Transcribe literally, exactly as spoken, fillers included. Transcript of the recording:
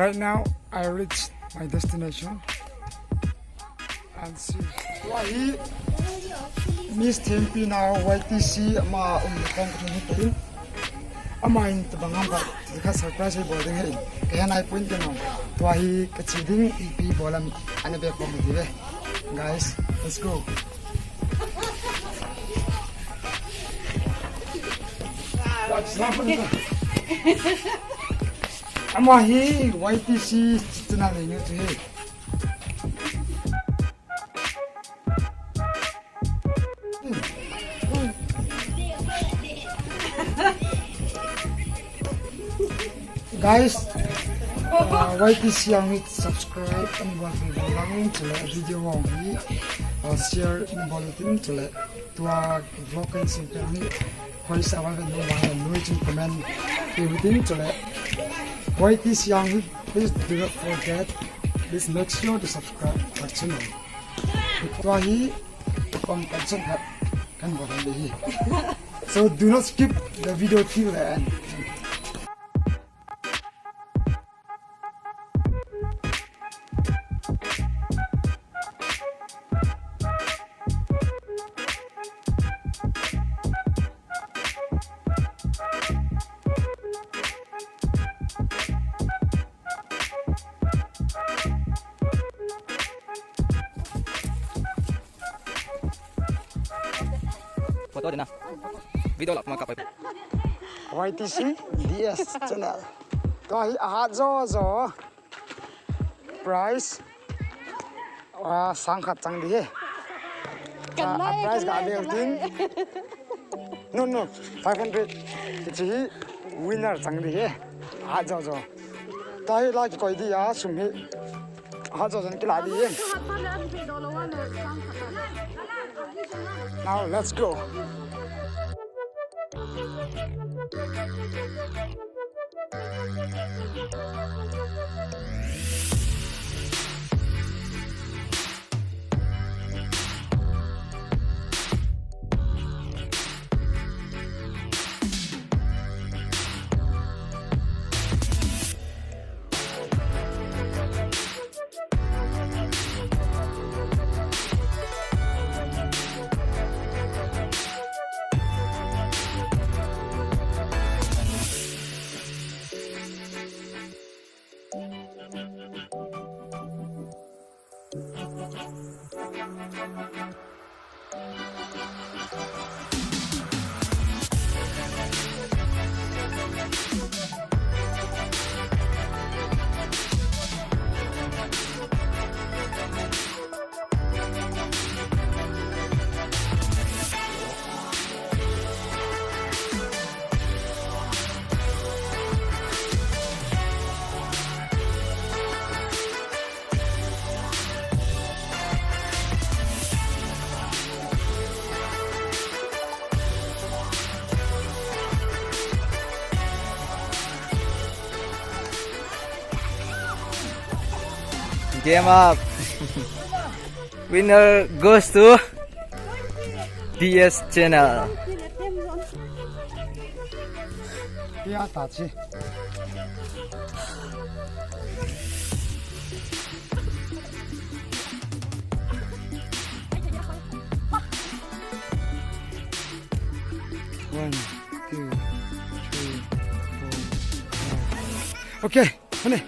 Right now, I reached my destination. And see. Tua hi Miss Thempi nao Y T C ama um kong kong hi tin. Ama in tabang ham ba, ka surprise bol ding ahi. Ka henai point ka no. Tua hi ka che ding ipi bol ham ana be ko mu di ve. Guys, let's go. Ama hi Y T C channel nei nu tu hi. Guys, uh, Y T C ang hi subscribe ani bol peh lang chule video hung hi, uh, share ani bol tin chule tua vlog kan sin pe ang hi. Hoi sa wa kan nu wa kan nu chin comment pe u tin chule. Y T C ang hi, please do not forget. Please make sure to subscribe our channel. Tua hi, pang kan channel kan bol kan hi. So do not skip the video till the end. Photo din na. Video la kuma kapai. Y T C D S channel. Tua hi ahat jo jo. Price. Ah, sang khat chang di hi. Kan ah, lai, price kan ka lai, veu kan tin. Lai. No, no, five hundred. Hiche hi winner chang di hi. Ahat jo jo. Tua hi la kikoi di a sum hi. Ahat jo jo kila di hi. Now let's go. Game up. Winner goes to D S channel. Ya ta chi. One, two, three, four, five. Okay. Hane.